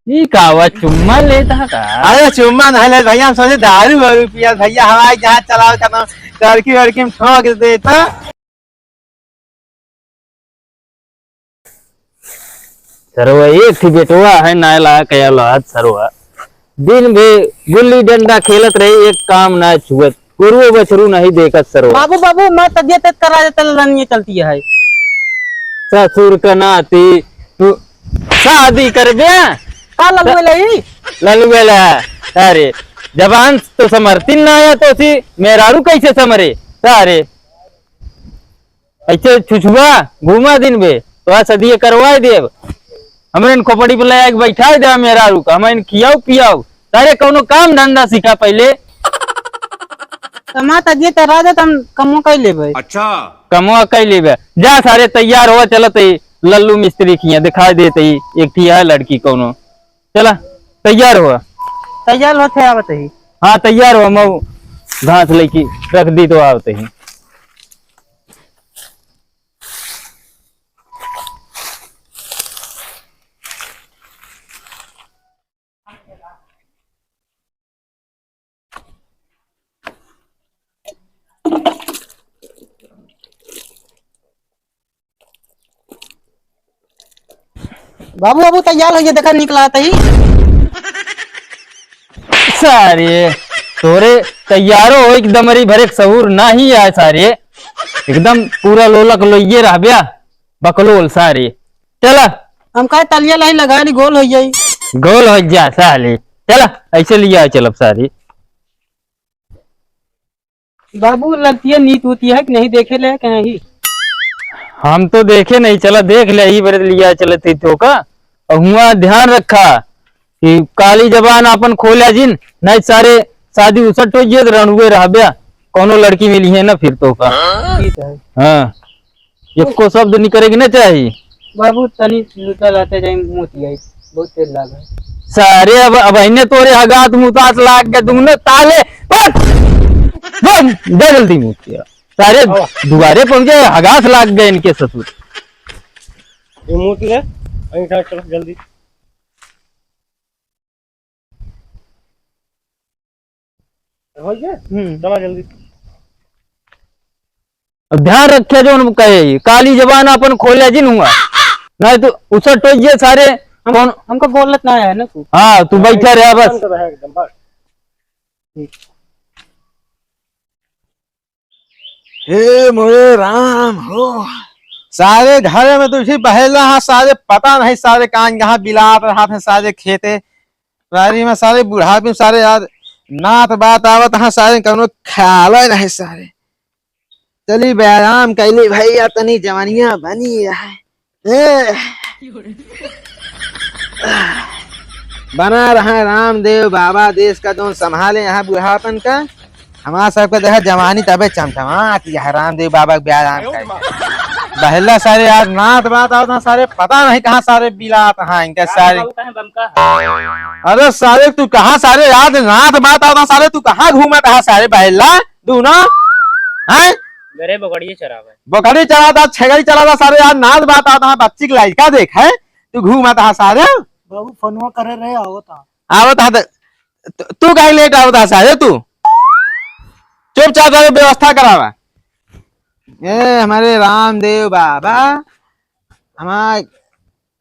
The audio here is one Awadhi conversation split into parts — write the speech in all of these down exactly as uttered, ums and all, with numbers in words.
ई का हुआ, चुम्मा लेता है का? अरे चुम्मा नहीं ले भैया, हम सोचे दारू वारू पिया भैया, हवाई जहाज चलावे का नाम, टर्की वर्की में ठोक देता। सरवा एक ही बेटवा है, नाय ला कया लात सरवा। दिन भे गुल्ली डंडा खेलत रहे, एक काम ना छुअत, गुरुओ बछरू नहीं देखत सरवा। बाबू, बाबू, मैं तबियत तेज करा देता, लड़निया चलती है। ससुर का नाती, तू शादी करबे? का ललुए लई? ललुए ला, अरे, जबान तो समरती ना आया तो सी मेहरारू कैसे समरे? अरे, ऐसे छुछुआ घूमा दिन बे, तो आज सदिये करवाए देब। हमरे इन खोपड़ी पे ले आके बैठाए दे मेहरारू का, हमें इन खियाऊ पियाऊ। सारे कौनो काम धंधा सीखा पहले। कमा त जे त राजा त हम कमो कर लेबे। अच्छा। कमवा कर लेबे। जा सारे तैयार हो, चलत ही लल्लू मिस्त्री खिया दिखाई देत ही, एक ठी है लड़की कौनो। चला, तैयार हो। तैयार होत है, आवत ही। हाँ, तैयार हो, मऊ घास लेके रख दी तो आवत ही। बाबू, बाबू, तैयार होइए, देखा निकला तही। सारे, तोरे तैयारो हो, एकदम अरी भरे सहूर नाही आए सारे, एकदम पूरा लोलक लोइये रहब्या, बकलोल सारे। चला। हम काहे तलिया लाई लगा ली, गोल हो जाई। गोल हो जा साले। चला, ऐसे लिया चलब सारे। बाबू, लड़कियां नीत होती है कि नहीं, देखे ले कहीं? हम तो देखे नहीं, चला देख ले, यही बरे लिया चलत ही तो का। और हुआ ध्यान रखा कि काली जबान आपन खोल्या जिन, नहीं सारे शादी उसट हो जिए तो रणुए रहब्या, कौनो लड़की मिली है ना फिर तो का। ठीक है। हाँ। एको शब्द निकरे के ना चाही। बाबू, तनी लूटा लाते जाई, मोती आई, बहुत तेज लाग है। सारे अब, अब इन्हें तोरे हगात मुतात लाग गए, दुगने ताले, पट! बम! दे जल्दी मोतिया। सारे दुआरे पहुंचे, हगास लाग गए इनके ससुर। ये मोती है, अहीं खा, चलो जल्दी। हो गया? हम्म। चला जल्दी। अब ध्यान रखे जो हम कहे, काली जबान अपन खोले जिन हुआ, नहीं तो उसे टोइए सारे। हम, कौन? हमको बोलत ना है ना तू। हाँ, तू बैठा रहे बस। शांत रहे एकदम, बस। हे मोरे राम हो, सारे घरे में तो इसी बहेला हा, सारे पता नहीं सारे कान कहाँ बिलात रहा थे सारे खेते बारी में, सारे बुढ़ापे में सारे यार नात बात आवत हा, सारे कौनो ख्याल नहीं सारे। चली व्यायाम कैली भैया, तनी जवानिया बनी रहे। ए। बना रहा रामदेव बाबा देश का जौन संभाले यहाँ बुढ़ापन का। हमार सबके देखा जवानी तबे चमचमात यह रामदेव बाबा के व्यायाम का। बहला सारे यार नात बात आवत हैं सारे, पता नहीं कहाँ सारे बिलात हैं इनके सारे। बाबू कहाँ बम का? अरे सारे तू कहाँ सारे यार नात बात आवत हैं सारे, तू कहाँ घूमत है सारे बहला? दूनो, हैं? घरे बकरिए चरावे। बकरी चराता, छेगरी चराता, सारे यार नाच बात आवत हा, बच्ची के लइका देख, हैं? तू घूमत हा सारे। बाबू फोनवा करे रहे, आवत हा। आवत हा, त-, त-, तू काहे लेट आवत हा सारे तू? चुपचाप सारे व्यवस्था करावा। ए, हमारे रामदेव बाबा, हमार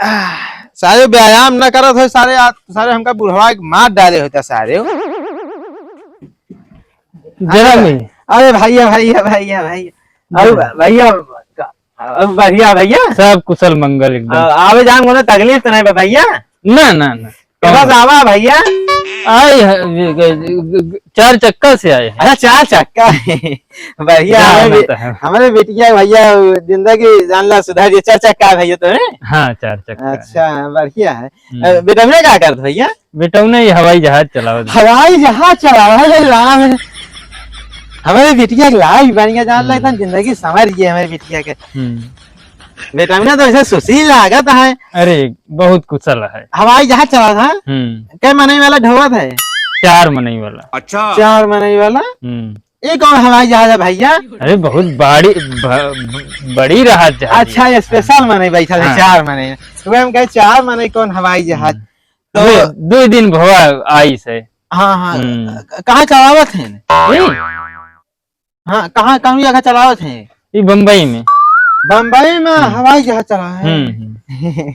आह, सारे व्यायाम न करत हो सारे, आज सारे हमका बुढ़वा के मार डाले होता सारे। जरा अरे, नहीं। अरे भैया, भैया, भैया, भैया। अरे जरा। भैया, अब बढ़िया भैया। सब कुशल मंगल एकदम। आ, आवे जान कोनो तकलीफ तो नहीं बा भैया? ना, ना, ना। केकरा से आवा भैया? आए ह-, ये, ये, ये, चार चक्का से आए हैं। अच्छा, चार चक्का। बढ़िया, जान हमारे बे-, आता है। हमारे बेटिया भैया जिंदगी जान ला सुधार दिए, चार चक्का है भैया तो, हैं? हाँ, चार चक्का है। अच्छा, बढ़िया है। हम्म। अ, बेटा, मैं क्या करत भैया? बेटा, उन्हें ये हवाई जहाज चलावत है। हवाई जहाज चलावत है, राम है। हमारे बेटिया के लाइफ बढ़िया जान ला, हम्म। एकदम जिंदगी संवर गई हमारे बेटिया के। हम्म। बेटा, उन्हें तो ऐसे सुशील लागत है। अरे, बहुत कुशल है। हवाई जहाज चलावत है? हम्म। कै मनई वाला ढोवत है? चार मनई वाला। अच्छा। चार मनई वाला? हम्म। ये कौन हवाई जहाज है भैया? अरे बहुत बड़ी, ब-, बड़ी रहा जहाज। अच्छा, ये स्पेशल मनई बैठा है, हाँ। चार मनई। तो हम कहे चार मनई कौन हवाई जहाज? हम्म। तो दो, दो दिन भवा आई से। हाँ, हाँ। हम्म। क-, कहाँ चलावत हैं? ई? हाँ, कहाँ, कौन जगह चलावत हैं? ई बम्बई में। बम्बई में हम्म। हवाई जहाज चला है। हम्म, हम्म।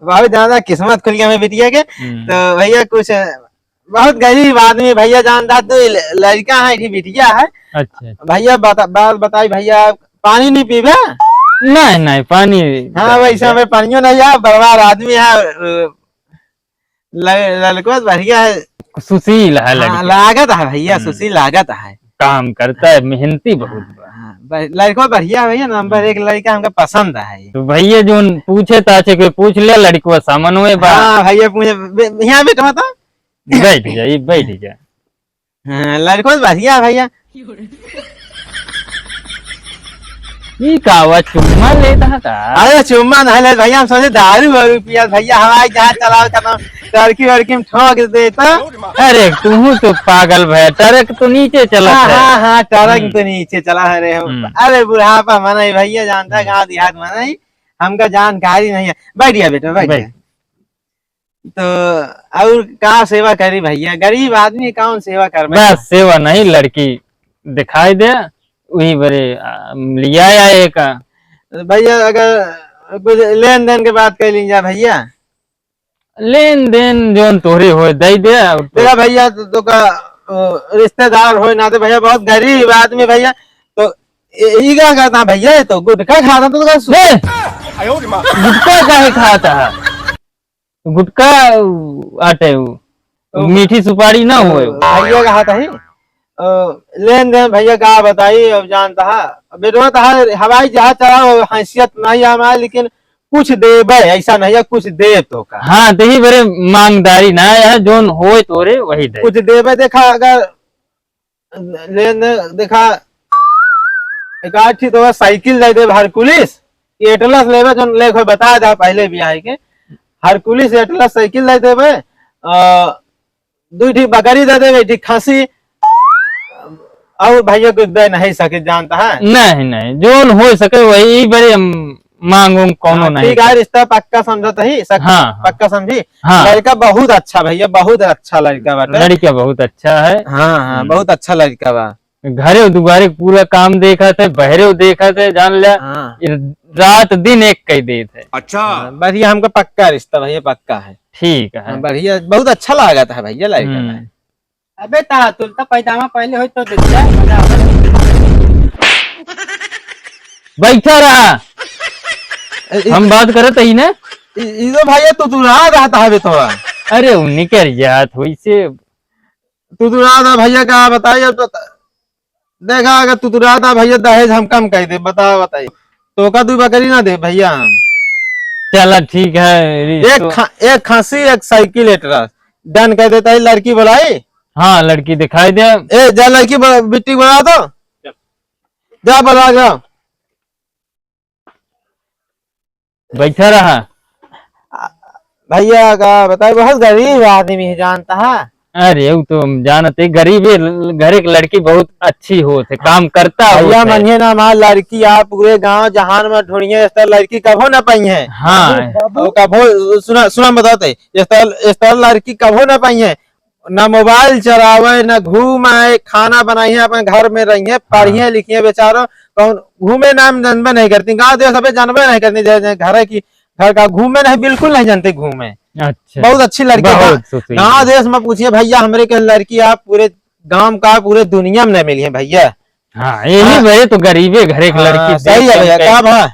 बहुत ज्यादा किस्मत खुल गया हमें बिटिया के। हम्म। तो भैया कुछ बहुत गरीब आदमी भैया जानता, दो ल-, लड़का है, एक बिटिया है। अच्छा, अच्छा। भैया बता, बात बताई भैया, पानी नहीं पीबे? नहीं, नहीं, पानी हाँ, वैसे हमें पानियो नहीं है, बर्बाद आदमी है, अ, ल-, लड़को बढ़िया है। सुशील है हाँ, लड़का। लागत है भैया, हम्म। सुशील लागत है। काम करता है, मेहनती बहुत बा। हाँ, ब-, लड़को बढ़िया है भैया, नंबर एक लड़का हमका पसंद है। तो भैया जोन पूछे ताछे कोई पूछ ले, लड़को सामन हुए बा। हाँ, भैया पूछे, बे-, यहाँ बैठो तो। बैठ जा, ये बैठ जा। हाँ, लड़को तो बढ़िया भैया। ई का हुआ, चुम्मा लेता है का? अरे चुम्मा नहीं ले भैया, हम सोचे दारू वारू पिया भैया, हवाई जहाज चलाओ खत्म, टर्की वर्की में ठोक दे तो। अरे तू तो पागल भैया, ट्रक तो नीचे चला हाँ, है। हाँ, हाँ, ट्रक हम्म। तो नीचे चला है रे हम। हम्म। अरे बुढ़ापा मना ही भैया जानता है, गाँव देहात मना ही, हमका जानकारी नहीं है। बैठ गया बेटा, बैठ बैठ। गया। तो और का सेवा करी भैया, गरीब आदमी कौन सेवा कर बस सेवा नहीं, लड़की दिखाई दे, वही बरे, आ, लिया आए का। भैया अगर कुछ लेन देन के बात कर लीजिए भैया। लेन देन जोन तोहरे होए दे दे, और तो देखा भैया तो, तो का, ओ, रिश्तेदार होए नाते भैया बहुत गरीब आदमी भैया, तो ए-, ई का कहता भैया, ये तो गुटखा खाता तो का सु- बे! गुटखा काहे खाता है? गुटखा, उ, आटे उ, उ, मीठी सुपारी ना होए उ। भैया का हाथ है, अ, लेन देन भैया का बताई, अब जानता है, बेटवा तो है, हवाई जहाज चलाओ, हैसियत नहीं हमारे, लेकिन कुछ देबे, ऐसा नहीं है, कुछ दे तो का। हाँ, तो ही बड़े मांगदारी ना है, जोन होए तोरे वही दे। कुछ देबे, देखा, अगर लेन देन, देखा, एक आध ठी तो साइकिल दे देबे हरकुलिस, एटलस लेबे, जोन लेके बता दा पहले भी आए के, हरकुलिस एटलस साइकिल दे देबे, अ, दुई ठी बकरी दे देबे, एक ठी खसी, और भैया कुछ दे नहीं सके, जानता है? नहीं, नहीं, जोन हो सके वही, ई बरे हम मांग उंग कौनो हाँ, नहीं ठीक है, सके। रिश्ता पक्का समझत ही, सक-, हाँ, हाँ। पक्का समझी? हाँ। लड़का बहुत अच्छा भैया, बहुत अच्छा लड़का बाटे। लड़का बहुत अच्छा है। हाँ, हाँ, हम्म। बहुत अच्छा लड़का बा। घरे दुआरे के पूरा काम देखत है, बहरे देखत है, जान ले। हाँ। ये रात दिन एक कह देत है। अच्छा। हाँ, बढ़िया, हमका पक्का रिश्ता भैया, पक्का है। ठीक है। हाँ, बढ़िया, बहुत अच्छा लागत है भैया लड़का हम्म। है। अबे ता, तुलता पैजामा पहले होई तो देते, मजा आवत। बैठा रहा। ए, ए, हम बात करत ही ना। इ-, इदो भैया, तू दुरा रहता है बे थोड़ा। अरे, उ निकर जात होई से। तू दुरा था भैया, का बताई अब तो त-, देखा, अगर तू दुरा था भैया, दहेज हम कम कर दे, बता, बताई। तो का दू बकरी ना दे भैया हम। चला, ठीक है, एक रिश्तो खा-, एक खसी, एक साइकिल, एटरा। डन कर देता है, लड़की बुलाई। हाँ, लड़की दिखाई दे। ए, जा लड़की ब-, बिट्टी बुला दो। जा बुला, जा। बैठा रहा। भैया का बताए, बहुत गरीब आदमी है, जानता है? अरे, उ तो हम जानत है, गरीब है, ल-, घरे के लड़की बहुत अच्छी होत है, काम करता होत भैया है। मनिए ना, हमार लड़की आप पूरे गांव जहान में ढूंढिए, इस तरह लड़की कभो ना पाई है। हाँ। बाबू। और कभो, सुना, सुना बताते, इस तरह, इस तरह लड़की कभो ना पाई है। ना मोबाइल चलावे, ना घूमे, खाना बनाइए, अपने घर में रहिए, हाँ। पढ़िए लिखिए बेचारो, कौन घूमे नाम जानबे नहीं करती, गाँव देश अबे जानबे नहीं करती, जे, जे घर है कि घर का घूमे नहीं, बिल्कुल नहीं जानते घूमे। अच्छा। बहुत अच्छी लड़की बहुत बा। सुशील। गाँव देश में पूछिए भैया, हमरे के लड़की आप पूरे गांव का, पूरे दुनिया में नहीं मिली है भैया। हाँ, यही हाँ। भैया तो गरीबे घरे के हाँ, लड़की सही देख है भैया, के का भा?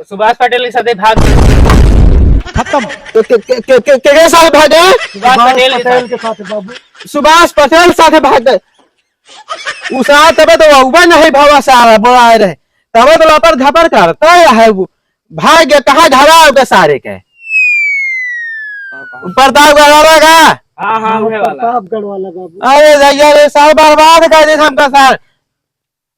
सुभाष पटेल के साथे भाग गए। खत्म। के, के, के, के, के, के, के साथ भागे? सुभाष पटेल के साथ। के साथ बाबू। सुभाष पटेल साथे भाग गए। उ साथ तबे तो उबे नहीं भवा सारा बोलाए रहे। तबे तो लपर झपर करता है वो। भाग गया, कहाँ घरा होगा सारे के? प्रतापगढ़ वाला का? हाँ, हाँ, उहे वाला। प्रतापगढ़ वाला बाबू। अरे भैया रे, सार बर्बाद कर दे हमका सार।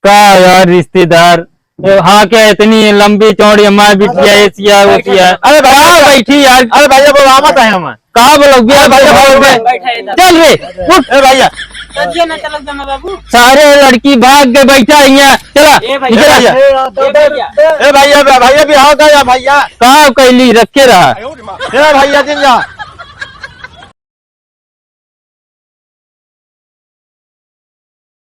का यार रिश्तेदार, ए, हाँ क्या इतनी लंबी चौड़ी हमारी बिटिया ऐसी है, वैसी है। अरे भैया, बैठी यार। अरे भैया, बोलावत है हम। का बोलो, अरे भैया, बोलो, बोलो। बैठा है इधर। चल रे, उठ। ए भैया। चलिए ना, चलो जमा बाबू। सारे लड़की भाग के बैठा है यहाँ। चला, ए भैया। निकल भैया। ए भैया। ए भैया, भैया भी हो गया भैया। का कैली रखे रहा। ए भैया, जिन जा।